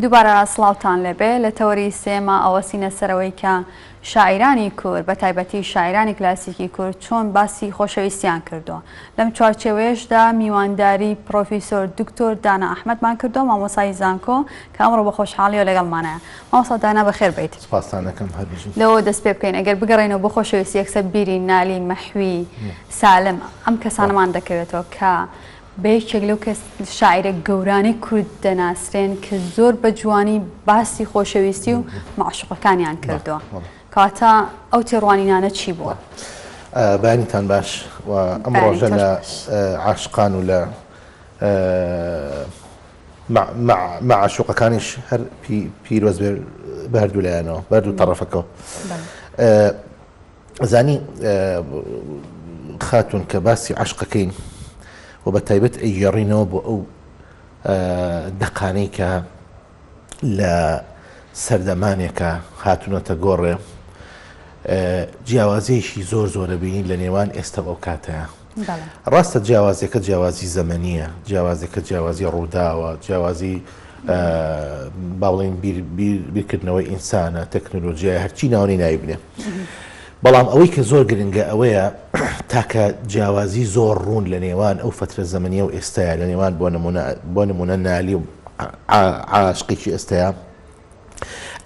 دووبارە سڵاوتان لێبێ لە تەوەری سێما ئەوەسینە سەرەوەی کە شاعیرانی کورد بە تایبەتی شاعیرانی کلاسیکی کورد چۆن باسی خۆشەویستیان کردووە لەم چوارچێوەیەشدا میوانداری پڕۆفیسۆر دکتۆر دانا ئەحمەدمان کردووە مامۆسای زانکۆ کە ئەمڕۆ بە خۆشحاڵیەوە لەگەڵمانایە مامۆستا دانا بەخێر بیت. سپاستان ئەکەم هەر بژین. لەوەوە دەست پێ بکەین ئەگەر بگەڕێینەوە بۆ خۆشەویستی یەکسەر بیری نالی، مەحوی، سالم ئەم کەسانەمان دەکەوێتەوە کە بە یەکێک لەو کەس شاعیرە گەورانەی کورد دەناسرێن کە زۆر بە جوانی باسی خۆشەویستی و مەعشوقەکانیان کردووە. کەواتە ئەو تێڕوانینانە چی بووە؟ بەیانیتان باش و ئەم ڕۆژە لە عاشقان و لە مەعشوقەکانیش هەر پیرۆز بێ بە هەردوو لایەنەوە بە هەردوو تەڕەفەکەوە. زانی خاتوون کە باسی عەشقەکەین و بە تایبەت ئەیگێڕینەوە بۆ ئەو دەقانەی کە لە سەردەمانێکە هاتوونەتە گۆڕێ جیاوازیەکی زۆر زۆرە بینین لە نێوان ئێستا ئەو کاتەیە ڕاستە جیاوازیەکە جیاوازی زەمەنیە جیاوازەکە جیاوازی ڕووداوە جیاوازی با بڵێین بیرکردنەوەی ئینسانە، تەکنۆلۆژیایە، هەرچی ناونی ناوی بنێ. بەڵام ئەوەی کە زۆر گرنگە ئەوەیە تاکە جیاوازی زۆر ڕوون لە نێوان ئەو فەترە زەمەنیە و ئێستایا لە نێوان بۆ نمونە بۆ نمونە نالی و عاشقێکی ئێستایا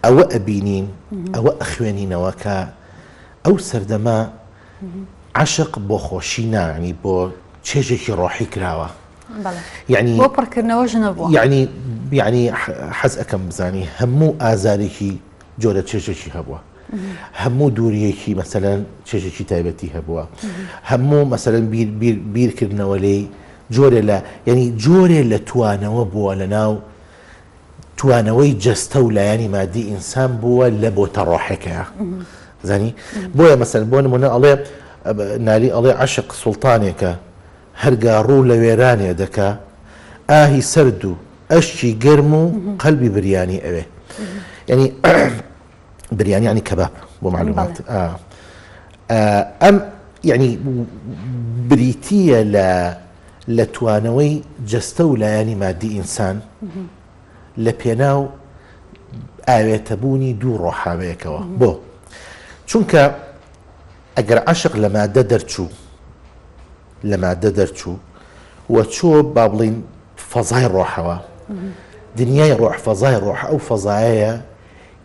ئەوە ئەبینین ئەوە ئەخوێنینەوە کە ئەو سەردەمە عەشق بۆ خۆشی نا یانی بۆ چێژێکی ڕۆحی کراوە یعنی بۆ پڕکردنەوەش نەبووە یعنی یعنی حەز ئەکەم بزانی هەموو ئازارێکی جۆرە چێژێکی هەبووە هەموو دووریەکی مەسەلەن چێژێکی تایبەتی هەبووە هەموو مەسەلەن بیر بیر بیرکردنەوە لێی جۆرێ لە یعنی جۆرێ لە توانەوە بووە لە ناو توانەوەی جەستە و لایەنی مادی ئینسان بووە لە بۆتە ڕۆحێکەیە زانی بۆیە مەسەل بۆ نمونە ئەڵێ نالی ئەڵێ عەشق سوڵتانێکە هەرگا ڕوو لە وێرانێ دەکا ئاهی سەرد و ئەشکی گەرم و قەلبی بریانی ئەوێ یعنی بریانی یعنی کەباب بۆ معلومات ئەم یعنی بریتییە لە لە توانەوەی جەستە و لایەنی مادی ئینسان لە پێناو ئاوێتەبوونی دوو ڕۆحا بەیەکەوە بۆ؟ چونکە ئەگەر عەشق لە مادە دەرچوو لە مادە دەرچوو و چۆ با بڵین فەزای ڕۆحەوە دنیای ڕۆح فەزای ڕۆح ئەو فەزایەیە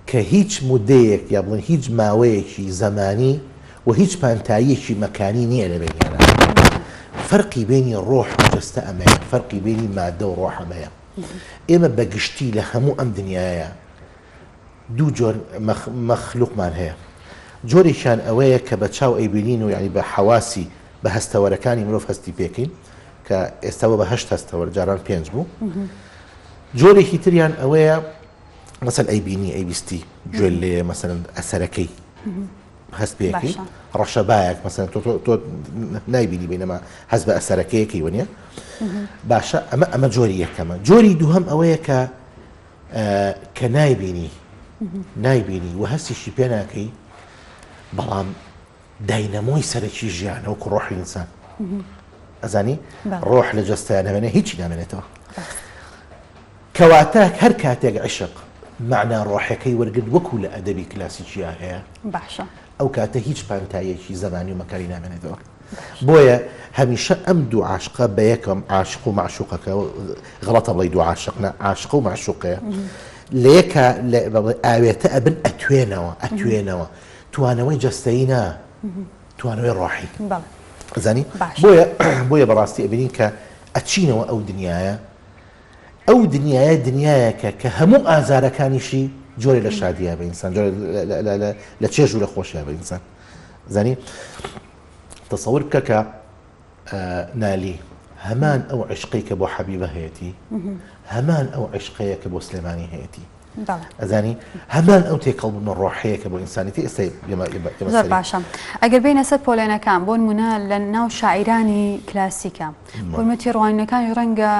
کە هیچ مودەیەک یا بڵێن هیچ ماوەیەکی زەمانی و هیچ پانتاییەکی مەکانی نییە لە بەینیانا. فەرقی بەینی ڕۆح و جەستە ئەمەیە، فەرقی بەینی مادە و ڕۆح ئەمەیە. ئێمە بە گشتی لە هەموو ئەم دنیایە دوو جۆر مەخلوقمان هەیە. جۆرێکیان ئەوەیە کە بە چاو ئەیبینین و یانی بە حەواسی بە هەستەوەرەکانی مرۆڤ هەستی پێکەین کە ئێستا بۆ بە هەشت هەستەوەر جاران پێنج بوو. جۆرێکی تریان ئەوەیە مەسەل ئەیبینی ئەیبیستی گوێ لێ مەسەن ئەسەرەکەی هەست پێەکەی ڕەشەبایەک مەسەن تۆ تۆ نایبینی بینەما هەست بە ئەسەرەکەیەکەی وەنیە باشە ئەمە ئەمە جۆری یەکەمە جۆری دووهەم ئەوەیە کە کە نایبینی نایبینی و هەستیشی پێ ناکەی بەڵام داینەمۆی سەرەکی ژیانە وەکو ڕۆحی ئینسان ئەزانی ڕۆح لە جەستەیان نەمێنێ هیچی نامێنێتەوە کەواتە هەر کاتێک عشق مەعنا ڕۆحەکەی وەرگرت وەکو لە ئەدەبی کلاسیکیا هەیە باشە ئەو کاتە هیچ پانتاییەکی زەمانی و مەکانی نامێنێتەوە بۆیە هەمیشە ئەم دوو عاشقە بە یەکەم عاشق و مەعشوقەکە غەڵەتە بڵێی دوو عاشق نا عاشقە و مەعشوقەیە لە یەکە ئاوێتە ئەبن ئەتوێنەوە ئەتوێنەوە توانەوەی جەستەیی نا توانەوەی ڕۆحی زانی بۆیە بۆیە بەڕاستی ئەبینین کە ئەچینەوە ئەو دنیاە ئەو دنیاە دنیایەکە کە هەموو ئازارەکانیشی جۆرێ لە شادیە بە ئینسان جۆرێ لە چێژ و لە خۆشیە بە ئینسان زانی تەسەور بکە کە نالی هەمان ئەو عشقەی کە بۆ حەبیبە هەیەتی هەمان ئەو عشقەیە کە بۆ سلێمانی هەیەتی ئەزانی هەمان ئەو تێکەڵبوونە ڕۆحەیە کە بۆ ئینسانێتی ئێستا زۆر باشە ئەگەر بینە سەر پۆلێنەکان بۆ نمونە لە ناو شاعیرانی کلاسیکە بۆ تێڕوانینەکانی ڕەنگە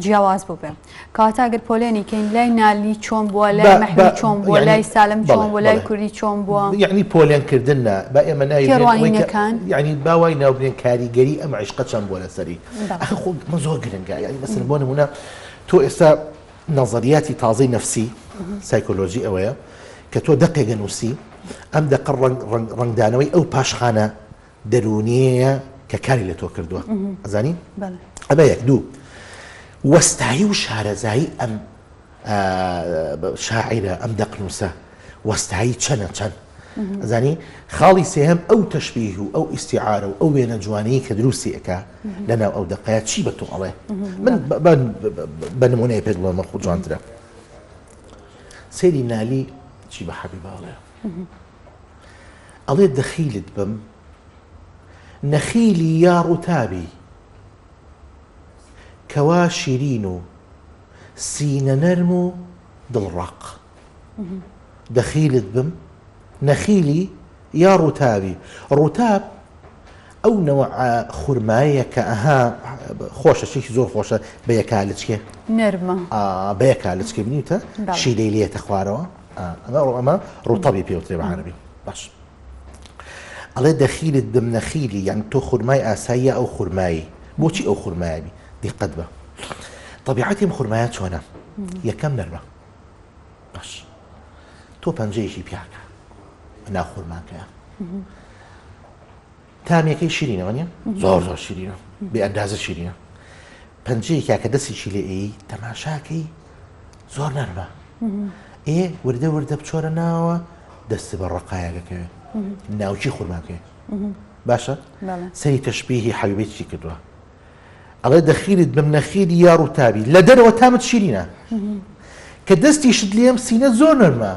جیاواز بووبێ کەواتە گەر پۆلێنی کەین لای نالی چۆن بووە لای مەحوی چۆن بووە لای سالم چۆن بووە لای کوردی چۆن بووە؟ یەعنی پۆلێن کردن نا با ئێمە ناوی بنێین ئەوەی کە تێڕوانینەکان؟ یەعنی با وای ناو بنێین کاریگەری ئەم عیشقە چەند بووە لەسەری ئەخە خۆ ئەمە زۆر گرنگە یەعنی مەسەلەن بۆ نموونە تۆ ئێستا. نەزەریاتی تازەی نەفسی سایکۆلۆژی ئەوەیە کە تۆ دەقێک ئەنووسی ئەم دەقە ڕەنگ ڕەنگ ڕەنگدانەوەی ئەو پاشخانە دەروونیەیە کە کاری لە تۆ کردووە ئەزانی ئەمە یەک دوو وەستایی و شارەزایی ئەم شاعیرە ئەم دەقنووسە وەستایی چەنە چەند ئەزانی خاڵی سێهەم ئەو تەشبیه و ئەو ئیسیعاارە و ئەو وێنە جوانەی کە دروستی ئەکا لەناو ئەو دەقەیە چی بە تۆ ئەڵێ من بە نمونەیە پێت بڵێمە خۆ جوانترە سەیری نالی چی بە حەبیبە ئەڵێ ئەڵێ دەخیلت بم نەخیلی یا ڕوتابی کەوا شیرین و سینە نەرم و دڵڕەق دەخیلت بم نەخیلی یا ڕوتاوی ڕوتاب ئەو نەوعە خورمایە کە ئەها خۆشە شتێکی زۆر خۆشە بە یەکا لچکێ نەرمە ئا بە یەکا لچکێ بنیوتە شیلەی لێتە خوارەوە ئەمە ئەمە ڕوتەبی پێوترێ بە عەرەبی باش ئەڵێ دەخیلت بم نەخیلی یان تۆ خورمای ئاساییە ئەو خورمایی بۆچی ئەو خورمایەبی دیقەت بە طبیعەتی ئەم خورمایە چۆنە یەکەم نەرمە باش تۆ پەنجەیەکی پیاکە ناو خورماکەیە تامێکەی شیرینەوە نیە زۆر زۆر شیرینە بێ ئەندازە شیرینە پەنجەیەکیا کە دەستێکی لێ ئەی تەماشاکەی زۆر نەرمە ئێ وردە وردە بچۆرە ناوە دەست بە ڕقایەکەکەوێت ناوکی خورماکەی باشە سەری تەشبیهی حەبیبەی چی کردووە ئەڵێ دەخیلت بم نەخیلی یا ڕوتابی لە دەرەوە تامت شیرینە کە دەستیشت لێم سینە زۆر نەرمە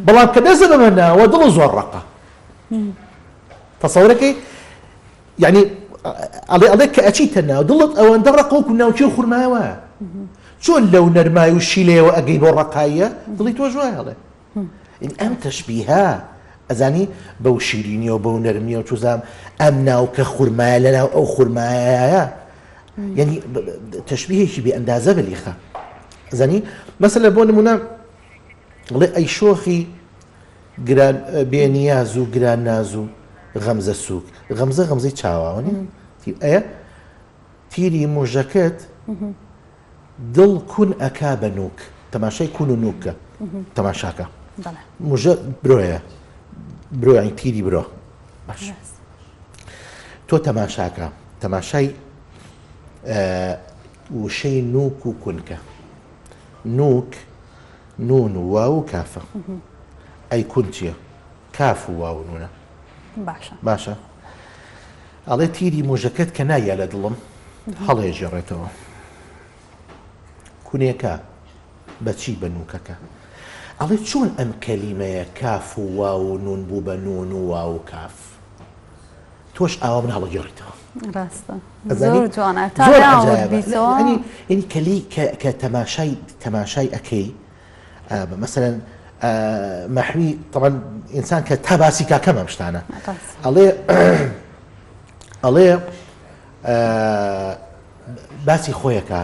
بەڵام کە دەستە بەمە ناوە دڵ زۆر ڕەقە تەسەورەکەی یعنی ئەڵێ ئەڵێ کە ئەچیتە ناو دڵت ئەوەندە ڕەقە وەکو ناوچێ و خورمایە وایە چۆن لەو نەرمای و شیلەیەوە ئەگەی بۆ ڕەقاییە دڵی تۆش وایە ئەڵێ ئەم تەشبیهە ئەزانی بەو شیرینیەوە بەو نەرمیەوە چوزام ئەم ناوکە خورمایە لەناو ئەو خورمایە یعنی تەشبیهێکی بێ ئەندازە بەلیخە زانی مەسەلە بۆ نمونە بڵێ ئەی شۆخی گران بێ نیاز و گران ناز و غەمزە سووک غەمزە غەمزەی چاواوە ئەیە تیری موژەکەت دڵ کون ئەکا بە نوک تەماشای کون و نوک کە تەماشاکە موژە برۆیە برۆ یانی تیری برۆ باش تۆ تەماشاکە تەماشای وشەی نوک و کونکە نوک نون و واو و کافە ئەی کون چییە کاف و واو و نونە باشە باشە ئەڵێ تیری موژەکەت کە نایە لە دڵم هەڵێژێڕێتەوە کونێکە بەچی بە نوکەکە ئەڵێ چۆن ئەم کەلیمەیە کاف و واو و نون بوو بە نون و واو و کاف تۆش ئاوا من هەڵەگێڕیتەوە ڕاستە زۆر جوانە تا یعنی کەلی کە تەماشای تەماشای ئەکەی مەسەلەن مەحوی طبعا ئینسان کە تا باسی کا کەم ئەم شتانە ئەڵێ ئەڵێ باسی خۆیەکە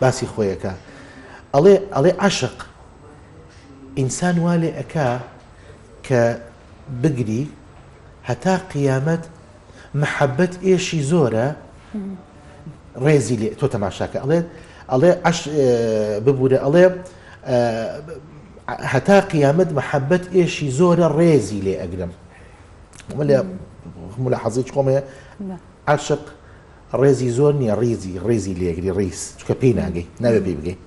باسی خۆیەکە ئەڵێ ئەڵێ عەشق ئینسان وا لێ ئەکا کە بگری هەتا قیامەت محەبەت ئێشی زۆرە ڕێزی لێ تۆ تەماشاکە ئەڵێ ئەڵێ عەش ببورە ئەڵێ هەتا قیامەت محەبەت ئێشی زۆرە ڕێزی لێ ئەگرم لە ملاحەزەی خۆم هەیە عەشق ڕێزی زۆر نییە ڕیزی ڕێزی لێگری ڕیز چکە پێی ناگەی ناوێ پێی بگەی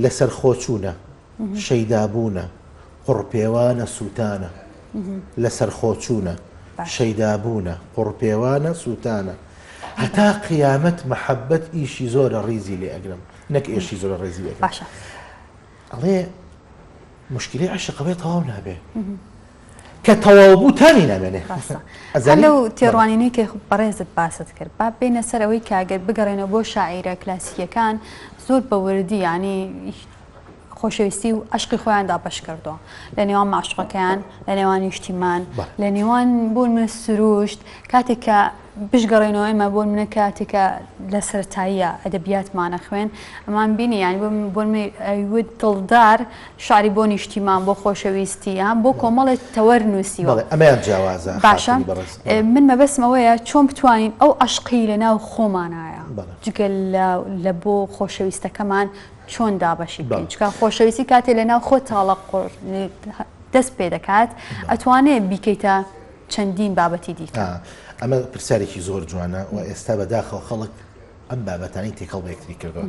لەسەر خۆچوونە شەیدابوونە، قوڕپێوانە سووتانە، لەسەرخۆچوونە، شەیدابوونە، قوڕپێوانە سووتانە، هەتا قیامەت مەحەبەت ئیشی زۆرە ڕیزی لێ ئەگرم نەک ئێشی زۆرە ڕێزی لێ ئەگرم. باشە. ئەڵێ موشکیلەی عەشق ئەوەیە تەواو نابێ. کە تەواو بوو تامی نامێنێ. ڕاستە. هەر لەو تێڕوانینەی کە بەڕێزت باست کرد با بێینە سەر ئەوەی کە گەر بگەڕێنەوە بۆ شاعیرە کلاسیکیەکان زۆر بە وردی یانی خۆشەویستی و عەشقی خۆیان دابەش کردووە لە نێوان معشوقەکەیان لە نێوان نیشتیمان لە نێوان بۆ منە سروشت کاتێک کە بشگەڕێنەوە ئێمە بۆ منە کاتێک کە لە سەرەتاییە ئەدەبیاتمانە خوێن ئەمان بینی یانی بۆ ئەیوت دڵدار شعری بۆ نیشتیمان بۆ خۆشەویستی ها بۆ کۆمەڵێک تەوەر نووسیوە ئەمەیان جیاوازە باشە من مەبەستم ئەوەیە چۆن بتوانین ئەو عەشقی لە ناو خۆمانایە. جگە لە بۆ خۆشەویستەکەمان چۆن دابەشی بکەین چکا خۆشەویستی کاتێ لە ناو خۆت تاڵە قڕ دەست پێ دەکات ئەتوانێ بیکەیتە چەندین بابەتی دیکە. ئەمە پرسیارێکی زۆر جوانە و ئێستا بەداخەوە خەڵک ئەم بابەتانەی تێکەڵ بە یەکتری کردووە.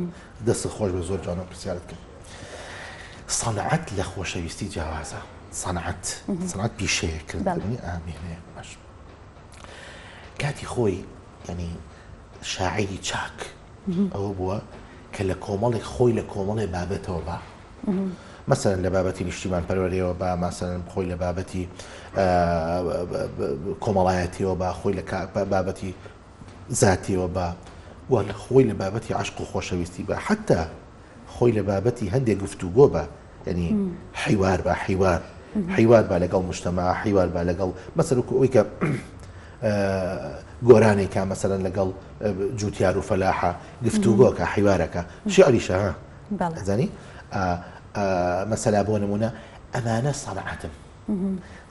دەستت خۆش بێ زۆر جوانە پرسیارت کرد. سەنعەت لە خۆشەویستی جیاوازە. سەنعەت سەنعەت پیشەیە کردنی ئامێنەیە باش. کاتی خۆی ینی شاعیری چاک ئەوە بووە کە لە کۆمەڵێک خۆی لە کۆمەڵێ بابەتەوە با مەسەلەن لە بابەتی نیشتیمان پەروەریەوە با مەسەلەن خۆی لە بابەتی کۆمەڵایەتیەوە با خۆی لە بابەتی زاتیەوە با و خۆی لە بابەتی عشق و خۆشەویستی بە حتا خۆی لە بابەتی هەندێک گفتوگۆ بە ینی حیوار بە حیوار حیوار با لەگەڵ مجتمع حیوار با لەگەڵ مەسەر ئەوی کە گۆرانێکە مەسەرەن لەگەڵ جوتیار و فەلاحە گفتوگۆکە حیوارەکە شعریشە ها ئەزانی مەسەلا بۆ نمونە ئەمانە سەنعەتن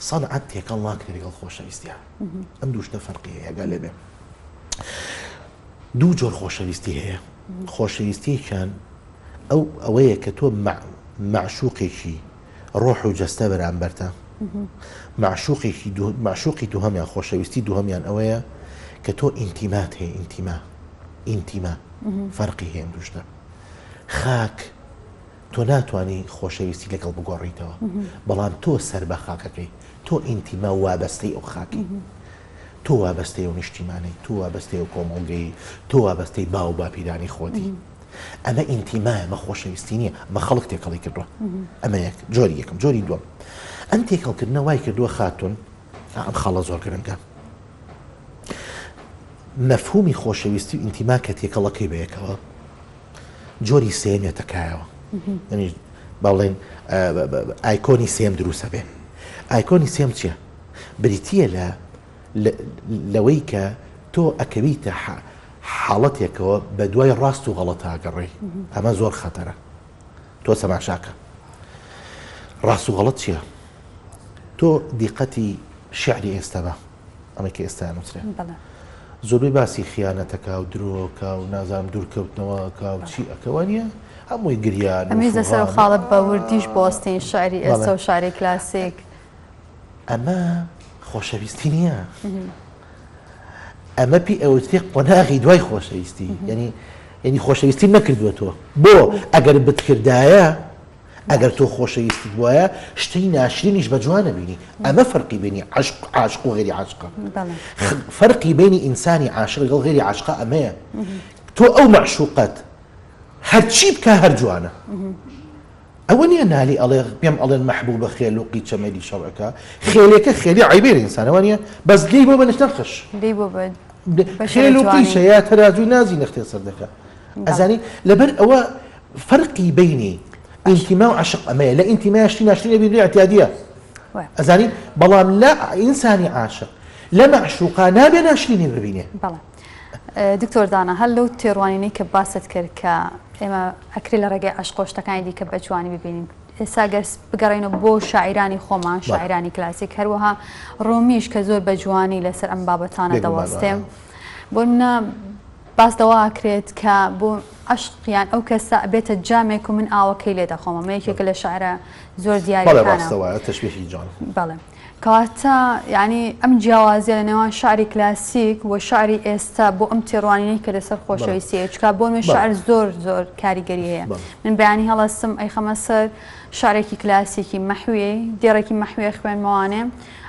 سەنعەت تێکەڵ ناکرێت لەگەڵ خۆشەویستیا ئەم دوو شتە فەرقی هەیە گا لێ بێ دوو جۆر خۆشەویستی هەیە خۆشەویستیەکیان ئەو ئەوەیە کە تۆ معشوقێکی ڕۆح و جەستە بەرامبەرتە معشوقێکی معشوقی دووهەمیان خۆشەویستی دووهەمیان ئەوەیە کە تۆ ئینتیمات هەیە ئینتیما ئینتیما فەرقی هەیە دوو شتە خاک تۆ ناتوانی خۆشەویستی لەگەڵ بگۆڕیتەوە بەڵام تۆ سەر بە خاکەکەی تۆ ئینتیما وابەستەی ئەو خاکی تۆ وابەستەی و نیشتیمانەی تۆ وابەستەی و کۆمەڵگەی تۆ وابەستەی باو باپیرانی خۆتی ئەمە ئینتیمایە مە خۆشەویستی نییە ئەمە خەڵک تێکەڵی کردووە ئەمە یەک جۆری یەکەم جۆری دووەم ئەم تێکەڵکردنە وای کردووە خاتون ئەم خاڵە زۆر گرنگە مەفهومی خۆشەویستی و ئینتیما کە تێکەڵەکەی بەیەکەوە جۆری سێیەم یەتە کایەوە یعنی با بڵێن ئایکۆنی سێم دروستە بێ ئایکۆنی سێم چییە؟ بریتە لە لەوەی کە تۆ ئەکەویتە حاڵەتێکەوە بە دوای ڕاست و غەڵەتاگەڕێی ئەمە زۆر خەتەرە تۆ سەماشاکە ڕاست و غەڵەت چییە؟ تۆ دیقەتی شعری ئێستا بە ئەمەی کە ئێستا نووسرێ زۆربەی باسی خیانەتەکە و درۆکە و نازانم دوورکەوتنەوەکە و چی ئەکەوە نییە هەمووی گریان ئەمی لەسەر خاڵت بە وردیش بۆستین شعری ئێستا و شعری کلاسیک ئەمە خۆشەویستی نییە ئەمە پێی ئەوترێ قۆناغی دوای خۆشەویستی یعنی یعنی خۆشەویستی نەکردووە تۆ بۆ ئەگەر بتکردایە ئەگەر تۆ خۆشەویستیت بوایە شتەی ناشرینیش بە جوان ئەبینی ئەمە فەرقی بینی عەشق عاشق و غەیری عاشقە فەرقی بینی ئینسانی عاشق لەگەڵ غەیری عاشقە ئەمەیە تۆ ئەو مەعشوقەت هەرچی بکە هەر جوانە ئەوە نییە نالی ئەڵێ پێم ئەڵێن مەحبوبە خێل و قیچە مەیلی شەڕەکە خێلێکە خێلی عیبێ ئینسانەوە نییە بەس لێی بۆ بە نەخش لێی بۆ بە خێل و قیچە یا تەراجوی نازی نەختێ سەر دەکە ئەزانی لەبەر ئەوە فەرقی بەینی ئینتیما و عەشق ئەمەیە لە ئینتیما شتی ناشرین ئەبینرێ ئیعتیادیە ئەزانی بەڵام لە ئینسانی عاشق لە مەعشوقا نابێ ناشرینی ببینێ بەڵێ دکتۆر دانا هەر لەو تێڕوانینەی کە باست کرد کە ئێمە ئەکرێ لە ڕێگەی عەشق و شتەکانی دیکە بە جوانی ببینین ئێستا گەر بگەڕێینەوە بۆ شاعیرانی خۆمان شاعیرانی کلاسیک هەروەها ڕۆمیش کە زۆر بە جوانی لەسەر ئەم بابەتانە دەوەستێ بۆ منە باس لەوە ئەکرێت کە بۆ عەشق یان ئەو کەسە ئەبێتە جامێک و من ئاوەکەی لێ دەخۆم ئەمە یەکێکە لە شعرە زۆر دیارەکانە. بەڵێ ڕاستە وایە تەشبیهی جوان. بەڵێ کەواتە یعنی ئەم جیاوازیە لە نێوان شعری کلاسیک و شعری ئێستا بۆ ئەم تێڕوانینەی کە لەسەر خۆشەویستی هەیە چکا بۆ من شعر زۆر زۆر کاریگەری هەیە من بەیانی هەڵەستم ئەیخەمە سەر شعرێکی کلاسیکی مەحویەی دێڕێکی مەحویە خوێنمەوانێ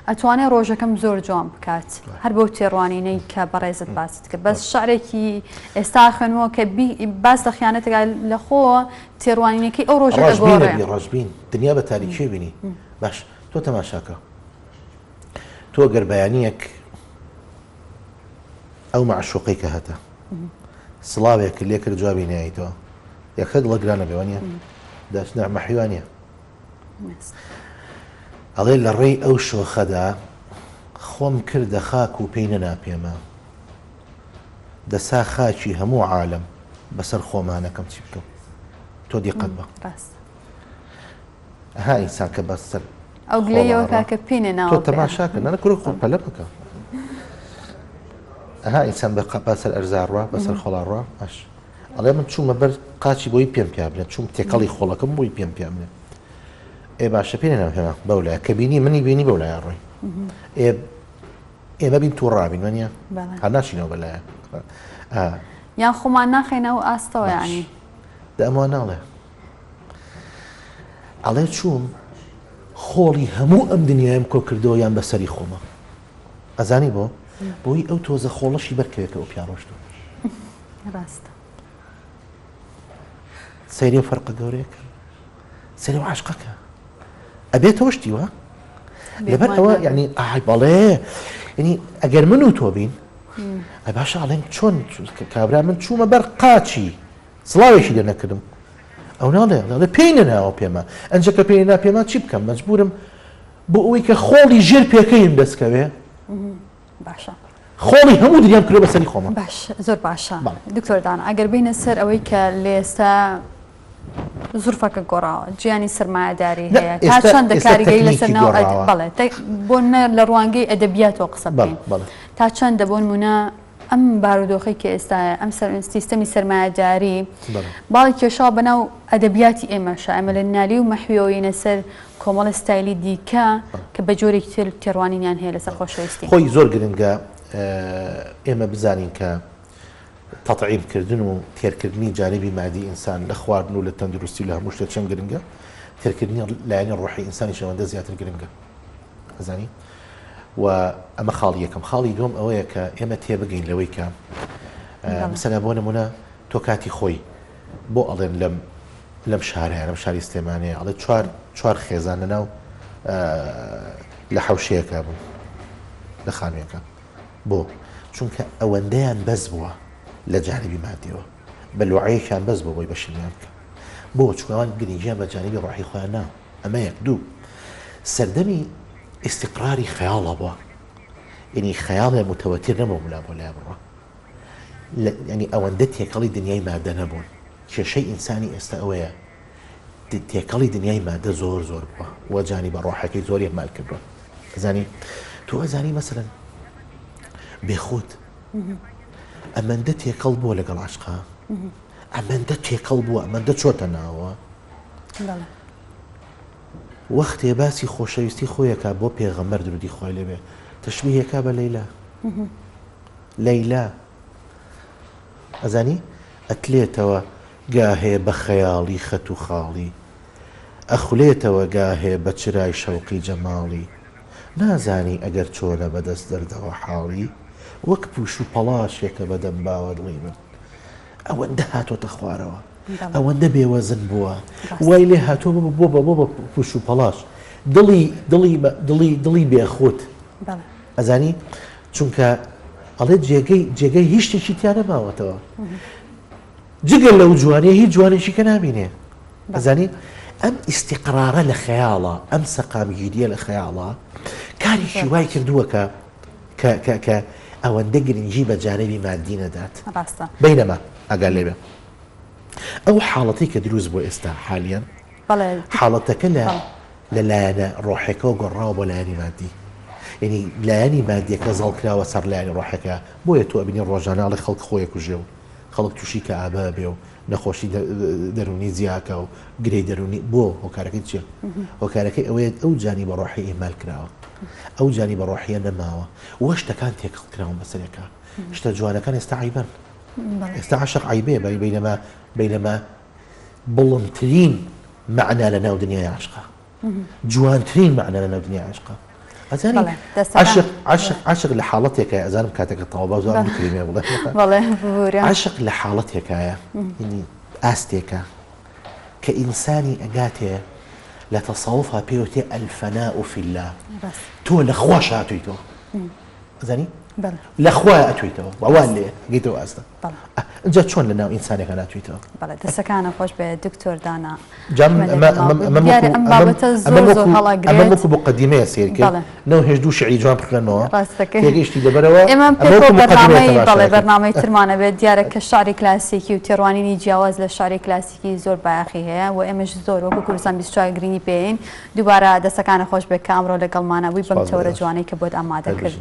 ئەتوانێ ڕۆژەکەم زۆر جوان بکات هەر بەو تێڕوانینەی کە بەڕێزت باست کرد بەس شعرێکی ئێستا خوێنمەوە کە باس لە خیانەتەکە لە خۆوە تێڕوانینەکەی ئەو ڕۆژە دەگۆڕێ. ڕەشبین دنیا بە تاریکیە بینی باش تۆ تەماشاکە تۆ گەر بەیانیەک ئەو مەعشوقەی کە هەتە سڵاوێک لێ کرد جوابی نایتەوە یەکە دڵە گرانە بێ وانە دەچنە مەحیوانە ئەڵێ لە ڕێی ئەو شۆخەدا خۆم کردە خاک و پێی نەنا پێما دەسا خاکی هەموو عالەم بەسەر خۆمانەکەم چی بکەم تۆ دیقەت بە ها ئینسان کە بەسەر ئەو گلەیەوە کاکە پێی نەناوە تۆ تەماشاکە نەنە کورە خۆ پەلە بکە. ئەها ئینسان بە بەسەر ئەرزا ڕوا بەسەر خۆڵا ڕوا باش ئەڵێ من چوومە بەر قاچی بۆی پێم پیا بنێ چووم تێکەڵی خۆڵەکەم بۆی پێم پیا بنێ ئێ باشە پێ ناو هێنا بەولایە کە بینی منی بینی بەولایە ڕۆی ئێ ئێمە بین تووڕابین وەنیە هەر ناچینەوە بەلایە یان خۆمان ناخەینە ئەو ئاستەوە ینی دەمەوە ناڵێ ئەڵێ چووم خۆڵی هەموو ئەم دنیایم کۆ کردەوە یان بەسەری خۆمە ئەزانی بۆ بۆی ئەو تۆزە خۆڵەشی بەرکەوێت کە ئەو پیا ڕۆشتوو ڕاستە سەیری و فەرقە گەورەیەکە سەیری و عاشقەکە ئەبێتەوە شتی وا لەبەر ئەوە یعنی ئای بەڵێ یعنی ئەگەر من و تۆ بین ئەی باشە ئەڵێن چۆن کابرا من چوومە بەر قاچی سڵاوێکی لێ نەکردم ئەو ناڵێ دەڵێ پێی نەناوە پێمە ئەنجە کە پێی نا پێما چی بکەم مەجبورم بۆ ئەوەی کە خۆڵی ژێر پێکەیم دەستکەوێ باشە خۆڵی هەموو دنیام کردوە بەسەری خۆمە. باش زۆر باشە دکتۆر دانا ئەگەر بینە سەر ئەوەی کە لێستا زورفەکە گۆڕاوە جیانی سرمایەداری هەیە تا چەندە کاریگەری لەسەر ناو بەڵێ بۆ لە ڕوانگەی ئەدەبیاتەوە قسە بکەین تا چەندە بۆ نمونە ئەم بارودۆخەی کە ئێستایە ئەم سیستەمی سەرمایەداری باڵی کێشاوە بەناو ئەدەبیاتی ئێمەشە ئەمە لە نالی و مەحویەوەینە سەر کۆمەڵی ستایلی دیکە کە بە جۆرێکی تر تێڕوانینیان هەیە لەسەر خۆشەویستی. خۆی زۆر گرنگە ئێمە بزانین کە تەتعیم کردن و تێرکردنی جانبی مادی ئینسان لە خواردن و لە تەندروستی و لە هەموو شتێک چەند گرنگە تێرکردنی لایەنی ڕۆحی ئینسانیش ئەوەندە زیاتر گرنگە ئەزانی و ئەمە خاڵی یەکەم خاڵی دووەم ئەوەیە کە ئێمە تێبگەین لەوەی کە مثلا بۆ نمونە تۆ کاتی خۆی بۆ ئەڵێن لەم لەم شارەیە لەم شاری سلێمانەیە ئەڵێ چوار چوار خێزان لەناو لە حەوشەیەکە بوون لە خانوویەکە بۆ چونکە ئەوەندەیان بەس بووە لە جانبی مادیەوە بە لوعەیەکیان بەس بۆ بۆی بەشیان بکە بۆ چونکە گرنگیان بە جانبی ڕۆحی خۆیان نا ئەمە یەک دوو سەردەمی ئیستیقراری خەیاڵە بووە یعنی خەیاڵیان متەوەتیر نەبوو ملا بۆ لای بڕە یعنی ئەوەندە تێکەڵی دنیای مادە نەبوون کێشەی ئینسانی ئێستا ئەوەیە تێکەڵی دنیای مادە زۆر زۆر بووە وە جانی بە ڕۆحەکەی زۆر ئیهمال کردووە ئەزانی تۆ ئەزانی مەسەلەن بێخود ئەمەندە تێکەڵ بووە لەگەڵ عشقا ئەمەندە تێکەڵ بووە ئەمەندە چۆتە ناوە وەختێ باسی خۆشەویستی خۆیەکە بۆ پێغەمبەر درودی خوای لێبێ تەشبیهێکا بە لەیلا لەیلا ئەزانی ئەتلێتەوە گاهێ بە خەیاڵی خەت و خاڵی ئەخولێتەوە گاهێ بە چرای شەوقی جەماڵی نازانی ئەگەر چۆنە بە دەست دەردەوە حاڵی وەک پووش و پەڵاشێکە بە دەم باوە دڵی من ئەوەندە هاتۆتە خوارەوە ئەوەندە بێوەزن بووە وای لێ هاتووە بۆ بە بۆ بە پوش و پەڵاش دڵی دڵی دڵی دڵی بێخوت ئەزانی چونکە ئەڵێ جێگەی جێگەی هیچ شتێکی تیا نەماوەتەوە جگە لەو جوانیە هیچ جوانێکی کە نامینێ ئەزانی ئەم ئیسیقرارە لە خەیاڵە ئەم سەقامگیریە لە خەیاڵە کارێکی وای کردووە کە کە کە کە ئەوەندە گرنگی بە جانبی مادی نەدات ڕاستە بینەما ئەگەر لێبێ ئەو حاڵەتەی کە دروست بۆ ئێستا حالیان حاڵەتەکە لە لە لایەنە ڕۆحەکەەوە گۆڕاوە بۆ لایەنی مادی یعنی لایەنی مادیەکە زاڵ کراوە سەر لایەنی ڕۆحەکە بۆیە تۆ ئەبینی ڕۆژانە ئەڵێ خەڵک خۆی کوژێ و خەڵک تووشی کەئابە بێ و نەخۆشی دەروونی جیاکە و گرێی دەروونی بۆ هۆکارەکەی چییە؟ هۆکارەکەی ئەوەیە ئەو جانی بە ڕۆحی ئیهمال کراوە ئەو جانی بە ڕۆحیە نەماوە وە شتەکان تێکەڵ کراون بەسەرێکە شتە جوانەکان ئێستا عیبەن ئێستا عەشق عیبەیە بەری بینەما بینەما بڵندترین مەعنا لە ناو دنیای عەشقە جوانترین مەعنا لە ناو دنیای عەشقە ئەزانی عەشق عەشق عەشق لە حاڵەتێکە ئەزانم کاتێکە تەواو با زۆر بکریمێ بڵێ بەڵێ ببورە عەشق لە حاڵەتێکایە یعنی ئاستێکە کە ئینسانی ئەگاتێ لە تەسەوفا پێوتێ الفناء فی الله تۆ لە خواش هاتوویتەوە ئەزانی لە خوایە ئەتویتەوە وان لێ گەیتەوە ئاستە ئینجا چۆن لە ناو ئینسانێکا ناتویتەوە؟ بەڵێ دەستەکانە خۆش بێ دکتۆر دانا. جا من ئەمە ئەمە ئەمە دیارە ئەم بابەتە زۆر زۆر هەڵەگرێت. ئەمە وەکو مقدمەیە سەیر کرد نەو هێش دوو شعری جوان بخوێنمەوە ڕاستەکەی تێگەیشتی لەبەرەوە ئێمە ئەمە وەکو پێکەوە مقدمەیە بەرنامەی تەماشا بەڵێ کرد. بەرنامەی ترمان ئەبێت دیارە کە شعری کلاسیکی و تێڕوانینی جیاواز لە شعری کلاسیکی زۆر بایەخی هەیە و ئێمەش زۆر وەکو کوردستان 24 گرنگی پێین دووبارە دەستەکانە خۆش بێت کە ئەمڕۆ لەگەڵمانە بووی بەم سوپاس بۆ تەوەرە ئێوەش. جوانەی کە بۆت ئامادە هەر کرد. بژین.